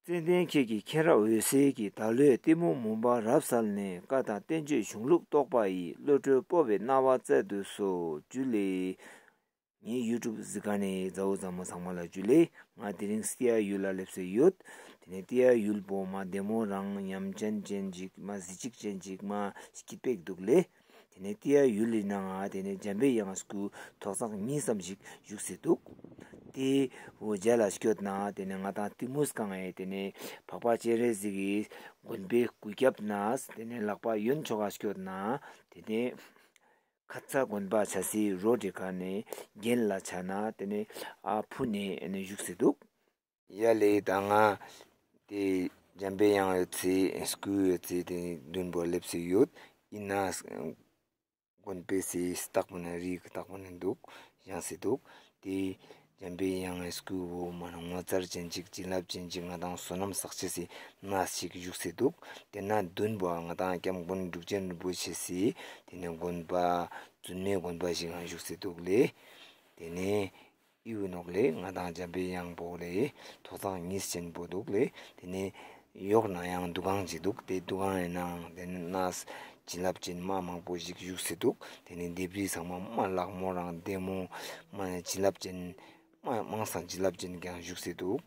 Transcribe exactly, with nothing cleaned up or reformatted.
ཙན་དན་ཁྱེད་ཀྱི་མཁྱེན་རབ་འོད་གསལ་གྱིས། བདག་བློའི་གཏི་མུག་མུན་པ་རབ་བསལ་ནས། བཀའ་དང་བསྟན་བཅོས་གཞུང་ལུགས་རྟོགས་པ་ཡི། བློ་གྲོས་སྤོབས་པའི་སྣང་བ་སྩལ་དུ་གསོལ། ཇུ་ལེ། ངའི་ཡུ་ཊུབ་གཟིགས་མཁན་ནི་མཛའ་བོ་མཛའ་མོ་ཚང་མ་ལ་ཇུ་ལེ། ང་དེ་རིང་ཏི་ཡ་ཡུལ་ལ་སླེབས་སེ་ཡོད། དེ་ནས་ཏི་ཡ་ཡུལ་པོ་མ་བདེ་མོ་རང་ཉམས་ཅན་ཅན་ཅིག་མ་གཟི་བརྗིད་ཅན་ཅིག་མ་སྐྱིད་པོ་འདུག་ལེ། དེ་ནས་ཏི་ཡ་ཡུལ་ལི་ནང་ང་དེ་ནས་འཇམ་པའི་དབྱངས་སྐུ་ཐོག་ཚག་གཉིས་ཙམ་ཞིག་བཞུགས་སེ་འདུག། དེ་བོ་མཇལ་ལ་སྐྱོད་ན་དེ་ནས་ང་དང་གཏི་མུག་གང་ཡེ་དེ་ནས་འཕགས་པ་སྤྱན་རས་གཟིགས་ཀྱི་དགོན་པའི་སྐུ་རྒྱབ་ན་དེ་ནས་ལག་པ་གཡོན་ཕྱོགས་ཀ་སྐྱོད་ན་དེ་ནས་ཁ་ཚ་དགོན་པ་ཆ་སི་རོ་དེ་ཀ་ནས་གྱེན་ལ་ཆ་ན་དེ་ནས་ཨ་ཕུ་ནས་ཨ་ནི་བཞུགས་སེ་འདུག། ཡ་ལེ་ད་ང་དེ་འཇམ་པའི་དབྱངས་ཡོད་སའི་སྐུ་ཡོད་སའི་དེ་མདུན་པོ་སླེབས་སེ་ཡོད། ཡིན་ན་དགོན་པའི་སའི་སྟག་པོ་ནས་རིའི་སྟག་པོ་ནས་འདུག་བཞེངས་སེ་འདུག། དེ་འཇམ་པའི་དབྱངས་སྐུ་བོ་མ་ན་ངོ་མཚར་ཅན་ཅིག་བྱིན་རླབས་ཅན་ཅིག་ང་དང་བསོད་ནམས་བསགས་ཅེས་སི་གནས་ཤིག་བཞུགས་སེ་འདུག། དེ་ན་མདུན་པོ་ང་དང་སྐྱབས་མགོན་འབྲུག་ཆེན་རིན་པོ་ཆེ་སི་དེ་ནས་དགོན་པ་རྫུན་མའི་དགོན་པ་ཞིག་ཡང་བཞུགས་སེ་འདུག་ལེ། དེ་ནས་ཨི་བོ་ནོག་ལེ། ང་དང་འཇམ་པའི་དབྱངས་པོ་ལེ་ཐོག་ཚག་གཉིས་ཅན་པོ་འདུག་ལེ། དེ་ནས་ཡོག་ན་ཡང་འདུ་ཁང་ཅིག་འདུག། དེ་འདུ་ཁང་ཡི་ནང་དེ་ནས་གནས་བྱིན་རླབས་ཅན་མ་མང་པོ་ཞིག་བཞུགས་སེ་འདུག། དེ་ནས་ལྡེབས་རིས་ཚང་མ་མ་ལག་མོ་རང་བདེ་མོ་མ་ནས་བྱིན་རླབས་ཅན་མ་མང་སང་བྱིན་རླབས་ཅན་ཀྱང་བཞུགས་སེ་འདུག།